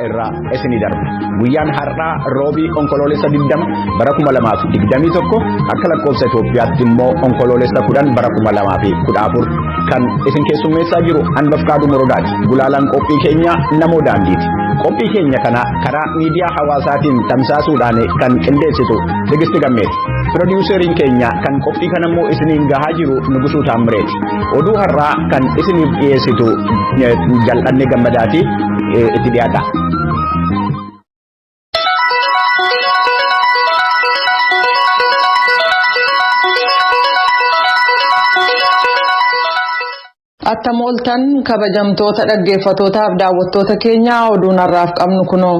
Irraa isinii darba. Guyyaan har'aa roobii onkoloolessa 20 bara 2021 akka lakkoofsa Itoophiyaatti immoo onkoloolessa 10 bara 2014 kan isin keessummeessaa jiru Anbafqaaduu Morodaati. Gulaalaan qophii keenya namoo daandiiti. Qophii keenya kana karaa miidiyaa hawaasaatiin tamsaasuudhaan kan qindeessitu Tigisti Gammeeti. Pirodiwuseriin keenya kan qophii kanammoo isiniin gahaa jiru Nugusuu Taammireeti. Oduu har'aa kan isiniif dhiyeessitu Jal'annee Gammadaati itti dhiyaata. Attam ooltan kabajamtoota dhaggeeffattootaaf daawwattoota keenyaa oduun har'aaf qabnu kunoo.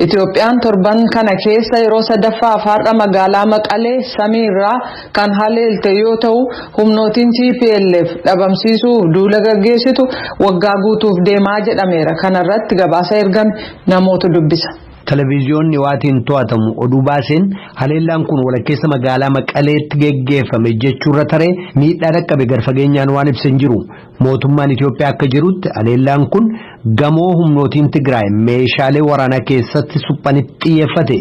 Itoophiyaan torban kana keessa yeroo sadaffaaf har'a magaalaa Maqalee samiirraa kan haleelte yoo ta'u humnootiin TPLF dhabamsiisuuf duula gaggeessitu waggaa guutuuf deemaa jedhameera. Kanarratti gabaasa ergame namoota dubbisa. Televiziyoonni waatiin to'atamu oduu baaseen haleellaan kun walakkeessa magaalaa Maqaleetti geggeeffame jechuurra taree miidhaa dhaqqabe garfageenyaan waan ibsa hin jiru. Mootummaan Itoophiyaa akka jirutti haleellaan kun gamoo humnootiin Tigraay meeshaalee waraanaa keessatti suphanitti xiyyeeffate.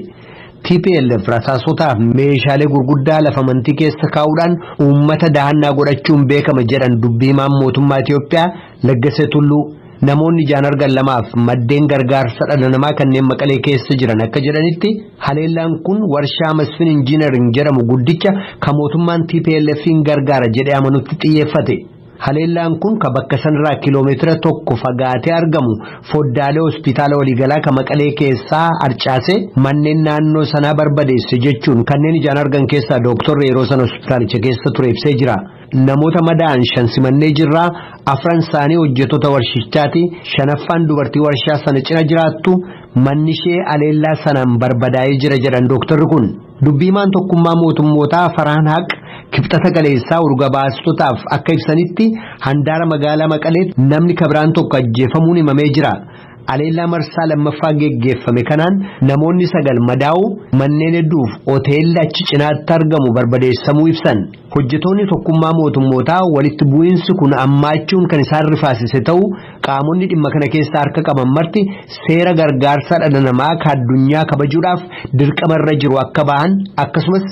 TPLF rasaasotaaf meeshaalee gurguddaa lafa amantii keessa kaa'uudhaan uummata dahannaa godhachuun beekama jedhan dubbii himaan mootummaa Itoophiyaa Laggasee Tulluu. Namoonni ijaan argan lamaaf maddeen gargaarsa dhala namaa kanneen Maqalee keessa jiran akka jedhanitti haleellaan kun warshaa Masfin Injiinaring jedhamu guddicha kan mootummaan TPLF'n gargaara jedhee amanutti xiyyeeffate. Haleellaan kun kan bakka sanarraa kiiloomeetira tokko fagaatee argamu foddaalee hospitaala waliigalaa kan Maqalee keessaa harcaase manneen naannoo sanaa barbadeesse jechuun kanneen ijaan argan keessaa dooktorri yeroo sana hospitaalicha keessa ture ibsee jira. Namoota madaa'an shan simannee jirraa afran isaanii hojjettoota warshichaati shanaffaan dubartii warshaa sana cina jiraattu manni ishee haleellaa sanaan barbadaa'ee jira jedhan dooktorri kun. Dubbiimaan tokkummaa mootummootaa Farhaan Haq kibxata galeessaa urga baastotaaf akka ibsanitti handaara magaalaa Maqaleetti namni kabiraan tokko ajjeefamuun himamee jira. Haleellaa marsaa lammaffaa geggeeffame kanaan namoonni sagal madaa'u manneen hedduuf hoteelli achi cinaatti argamu barbadeessamuu ibsan. Hojjetoonni tokkummaa mootummootaa walitti bu'iinsi kun ammaachuun kan isaan rifaasise ta'u qaamonni dhimma kana keessa harka qaban marti seera gargaarsa dhala namaa kan addunyaa kabajuudhaaf dirqamarra jiru akka bahan akkasumas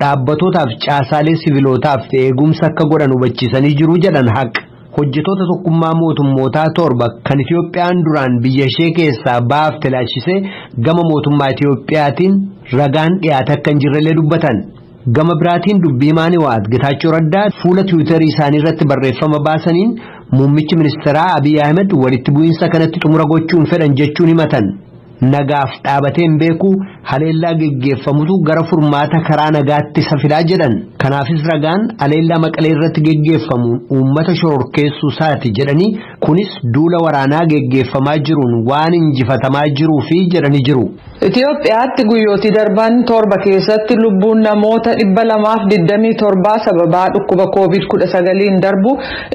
dhaabbatootaaf caasaalee sivilootaaf eegumsa akka godhan hubachiisanii jiru jedhan haq. Hojjetoota tokkummaa mootummootaa torba kan Itoophiyaan duraan biyya ishee keessaa baafte ilaalchisee gama mootummaa Itoophiyaatiin ragaan dhiyaate akka hin jirrellee dubbatan. Gama biraatiin dubbii himaan Hiwaat Getaachoo Raddaa fuula tiwiitarii isaanii irratti barreeffama baasaniin muummichi ministeeraa Abiy Ahmed walitti bu'iinsa kanatti xumura gochuun fedhan jechuun himatan. Nagaaf dhaabatee hin beeku haleellaa geggeeffamutu gara furmaata karaa nagaatti safidaa jedhan. Kanaafis ragaan haleellaa Maqalee irratti geggeeffamu uummata shororkeessuu isaati jedhanii kunis duula waraanaa geggeeffamaa jiruun waan injifatamaa jiruu fi jedhanii jiru. Itoophiyaatti guyyootii darban torba keessatti lubbuun namoota 227 sababaa dhukkuba COVID-19 darbu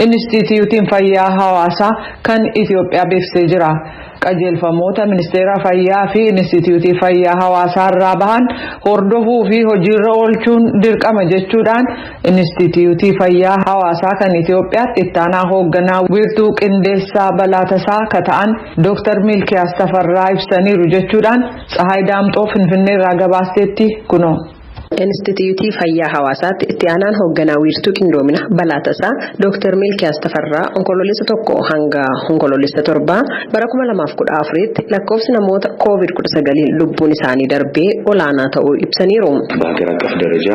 Inistituutiin Fayyaa Hawaasaa kan Itoophiyaa beeksisee jira. Qajeelfamoota Ministeera Fayyaa fi Inistituutii Fayyaa Hawaasaa irraa bahan hordofuu fi hojiirra oolchuun dirqama jechuudhaan Inistituutii Fayyaa Hawaasaa kan Itoophiyaatti ittaanaa hoogganaa wiirtuu qindeessaa balaa tasaa ka ta'an Dr. Milkiyaas Tafarraa ibsaniiru jechuudhaan Tsahaay Daamxoo Finfinneerraa gabaasteetti kunoo. Inistituutii Fayyaa Hawaasaatti itti aanaan hoogganaa wiirtuu qindoomina balaa tasaa Dr. Milkiyaas Tafarraa onkoloolessa tokko hanga onkoloolessa torbaa bara 2014tti lakkoofsi namoota COVID-19 lubbuun isaanii darbee olaanaa ta'uu ibsaniiru. በሀገር አቀፍ ደረጃ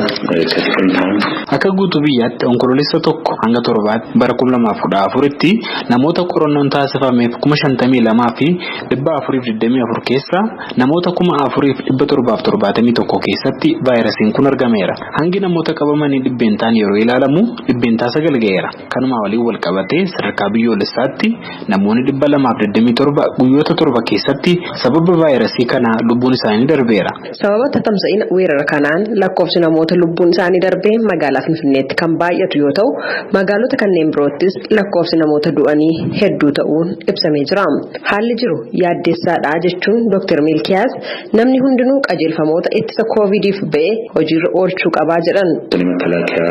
ከጥቅምት አንድ Akka guutuu biyyaatti onkoloolessa tokko hanga torbaatti bara 2014tti namoota qorannoon taasifameef 52,424 keessaa namoota 4,771 keessatti vaayirasiin kun argameera. Hangi namoota qabamanii dhibbeentaan yeroo ilaalamu 9% ga'eera. Kanuma waliin wal qabatee sadarkaa biyyoolessaatti namoonni 227 guyyoota torba keessatti sababa vaayirasii kanaa lubbuun isaanii darbeera. Sababa tatamsa'ina weerara kanaan lakkoofsi namoota lubbuun isaanii darbee magaalaa Finfinneetti kan baay'atu yoo ta'u magaalota kanneen biroottis lakkoofsi namoota du'anii hedduu ta'uun ibsamee jira. Haalli jiru yaaddeessaadha jechuun Dr. Milkiyaas namni hundinuu qajeelfamoota ittisa COVIDiif ba'e hojiirra oolchuu qabaa jedhan. የመከላከያ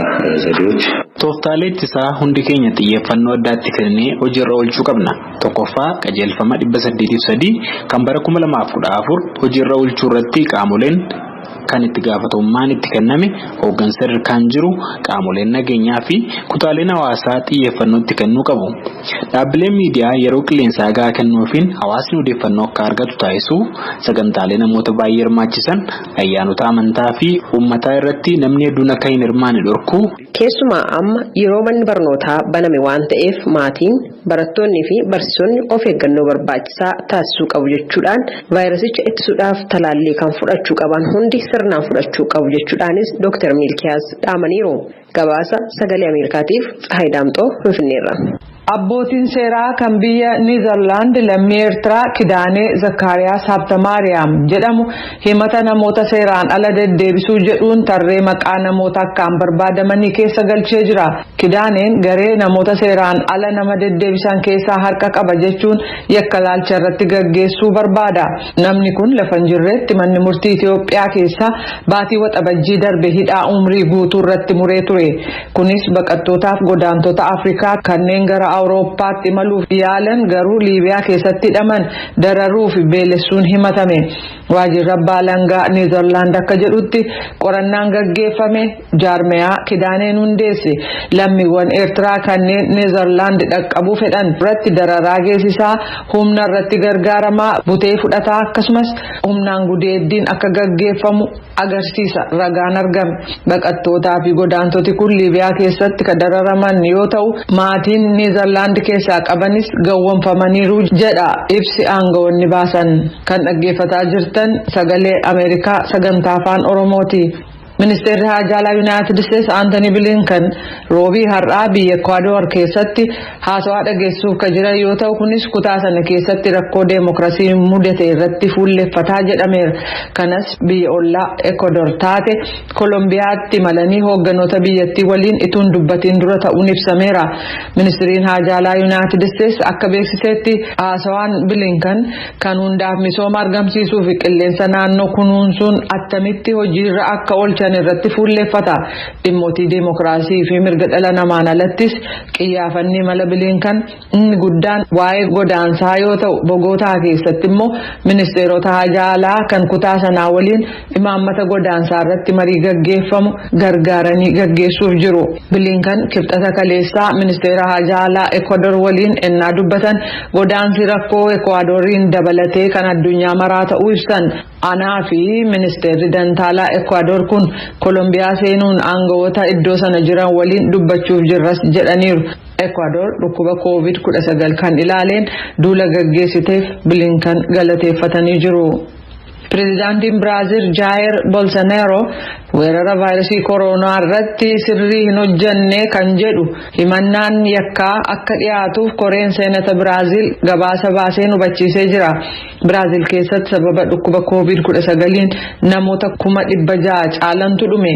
ዘዴዎች Tooftaalee ittisaa hundi keenya xiyyeeffannoo addaatti kennee hojiirra oolchuu qabna. Tokkoffaa qajeelfama 803 kan bara 2014 hojiirra oolchuu irratti qaamoleen kan itti gaafatamummaan itti kenname hooggansa sadarkaan jiru qaamoleen nageenyaa fi kutaaleen hawaasaa xiyyeeffannoo itti kennuu qabu. Dhaabbileen miidiyaa yeroo qilleensaa gahaa kennuufiin hawaasni odeeffannoo akka argatu taasisuu, sagantaalee namoota baay'ee hirmaachisan, ayyaanota amantaa fi uummataa irratti namni hedduun akka hin hirmaanne dhorkuu. Keessumaa amma yeroo manni barnootaa baname waan ta'eef maatiin, barattoonnii fi barsiisonni of eeggannoo barbaachisaa taasisuu qabu jechuudhaan vaayirasicha ittisuudhaaf talaallii kan fudhachuu qaban hundi sirnaan fudhachuu qabu jechuudhaanis Dr. Milkiyaas dhaamaniiru. Gabaasa sagalee Ameerikaatiif Tsahaay Daamxoo Finfinneerra. Abbootiin seeraa kan biyya Niizerlaand lammii Eertiraa Kidaanee Zakkaariyaas Habtamaariyaam jedhamu himata namoota seeraan ala deddeebisuu jedhuun tarree maqaa namoota akkaan barbaadamanii keessa galchee jira. Kidaaneen garee namoota seeraan ala nama deddeebisan keessaa harka qaba jechuun yakka laalcha irratti gaggeessuu barbaada. Namni kun lafa hin jirretti manni murtii Itoophiyaa keessa baatii waxabajjii darbe hidhaa umrii guutuu irratti muree ture. Kunis baqattootaaf godaantota Afrikaa kanneen gara Awurooppaatti imaluuf yaalan garuu Liibiyaa keessatti hidhaman dararuu fi beelessuun himatame. Waajjirri abbaa alangaa Niizerlaand akka jedhutti qorannaan gaggeeffame jaarmiyaa Kidaaneen hundeesse lammiiwwan Eertiraa kanneen Niizerlaand dhaqqabuu fedhan irratti dararaa geessisaa, humna irratti gargaaramaa, butee fudhataa akkasumas humnaan gudeeddiin akka gaggeeffamu agarsiisa ragaan argame. Baqattootaa fi godaantoti kun Liibiyaa keessatti kan dararaman yoo ta'u maatiin Niizerlaand keessaa qabanis gawwamfamaniiru jedha ibsi aangawoonni baasan. Kan dhaggeeffataa jirtan sagalee Ameerikaa sagantaa afaan Oromooti. Ministeerri Haajaalaa Yuunaayitid Isteetsi Aantanii Bilinkan roobii har'aa biyya Ekwaador keessatti haasawaa dhageessuuf kan jiran yoo ta'u kunis kutaa sana keessatti rakkoo deemokiraasii mudate irratti fuulleffataa jedhameera. Kanas biyya ollaa Ekwaador taate Koolombiyaatti imalanii hoogganoota biyyattii waliin ituun dubbatiin dura ta'uun ibsameera. Ministeerri Haajaalaa Yuunaayitid Isteetsi akka beeksisetti haasawaan Bilinkan kan hundaaf misooma argamsiisuu fi qilleensa naannoo kunuunsuun attamitti hojiirra akka oolchan irratti fuulleffata. Dhimmootii deemokiraasii fi mirga dhala namaan alattis qiyyaafanni mala Bilinkan inni guddaan waa'ee godaansaa yoo ta'u Bogootaa keessatti immoo ministeerota haajaalaa kan kutaa sanaa waliin imaammata godaansaa irratti marii gaggeeffamu gargaaranii gaggeessuuf jiru. Bilinkan kibxata kaleessaa ministeera haajaalaa Ekwaador waliin ennaa dubbatan godaansi rakkoo Ekwaadoriin dabalatee kan addunyaa maraa ta'uu ibsan. Anaa fi ministeerri dantaalaa Ekwaador kun Koolombiyaa seenuun aangawoota iddoo sana jiran waliin dubbachuuf jirras jedhaniiru. Ekwaador dhukkuba COVID-19 kan ilaaleen duula gaggeessiteef Bilinkan galateeffatanii jiru. Pireezidaantiin Biraazil Jaayir Bolsonaro weerara vaayirasii koronaa irratti sirrii hin hojjenne kan jedhu himannaan yakkaa akka dhiyaatuuf koreen seenata Biraazil gabaasa baaseen hubachiisee jira. Biraazil keessatti sababa dhukkuba COVID-19 namoota 600,000 caalantu dhume.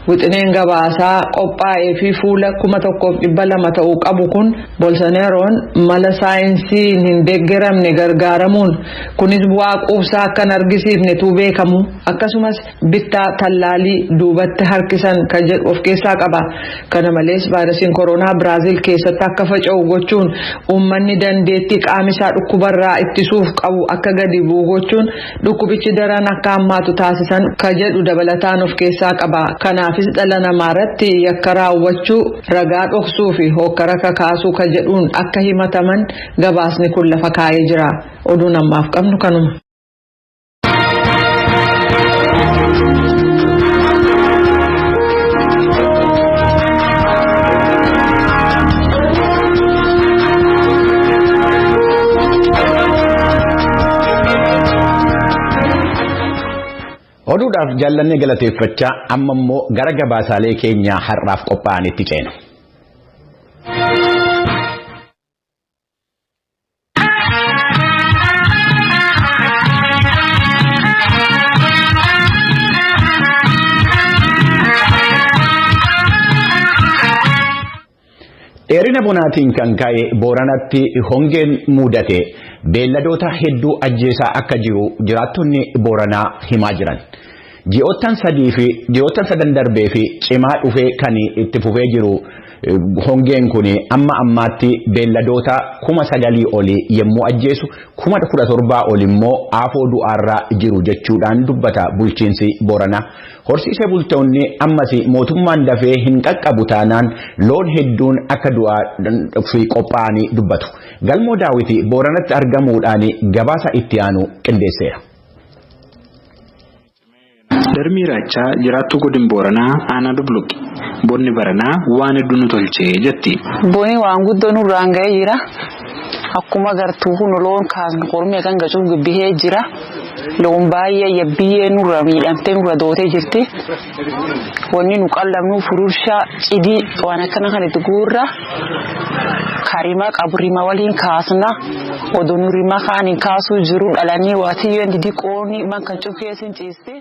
Wixineen gabaasaa qophaa'ee fi fuula 1200 ta'uu qabu kun Bolsonaroon mala saayinsiin hin deeggaramne gargaaramuun kunis bu'aa quubsaa akka hin argisiifnetu beekamu akkasumas bittaa tallaalii duubatti harkisan kan jedhu of keessaa qaba. Kana malees vaayirasiin koronaa Biraazil keessatti akka faca'u gochuun uummanni dandeettii qaama isaa dhukkubarraa ittisuuf qabu akka gadi bu'u gochuun dhukkubichi daran akka hammaatu taasisan kan jedhu dabalataan of keessaa qaba. Kanaafis dhala namaa irratti yakka raawwachuu, ragaa dhoksuu fi hokkara kakaasuu kan jedhuun akka himataman gabaasni kun lafa kaa'ee jira. Oduun ammaaf qabnu kanuma. Oduudhaaf jaallannee galateeffachaa amma immoo gara gabaasaalee keenyaa har'aaf qophaa'anitti ceena. Dheerina bonaatiin kan ka'e Booranatti hongeen mudate beelladoota hedduu ajjeesaa akka jiru jiraattonni Booranaa himaa jiran. Ji'oottan sadii fi ji'oottan sadan darbee fi cimaa dhufee kan itti fufee jiru hongeen kun amma ammaatti beelladoota 9,000 olii yommuu ajjeesu, 17,000 ol immoo aafoo du'aarraa jiru jechuudhaan dubbata bulchiinsi Booranaa. Horsiisee bultoonni ammas mootummaan dafee hin qaqqabu taanaan loon hedduun akka du'aa fi qophaa'anii dubbatu. Galmoo Daawiti Booranatti argamuudhaan gabaasa itti aanu qindeesseera. Darmii Raachaa jiraattuu godin Booranaa aanaa Dubluqi. Bonni baranaa waan hedduu nu tolchee jetti. Boni waan guddoo nurraan ga'ee jira. Akkuma agartuu kun loon kaasnu qormee kan gacuuf gabbihee jira. Loon baay'ee yabbiyyee nurra miidhamtee nurra dootee jirti. Wanni nu qallamnu fururshaa cidii waan akkana kan itti guurra. Karima qabu rima waliin kaasna. Oduu nu rima kaan hin kaasuu jiru dhalanii waatiyyeen didiqooni man kan cufkeessin ciisti.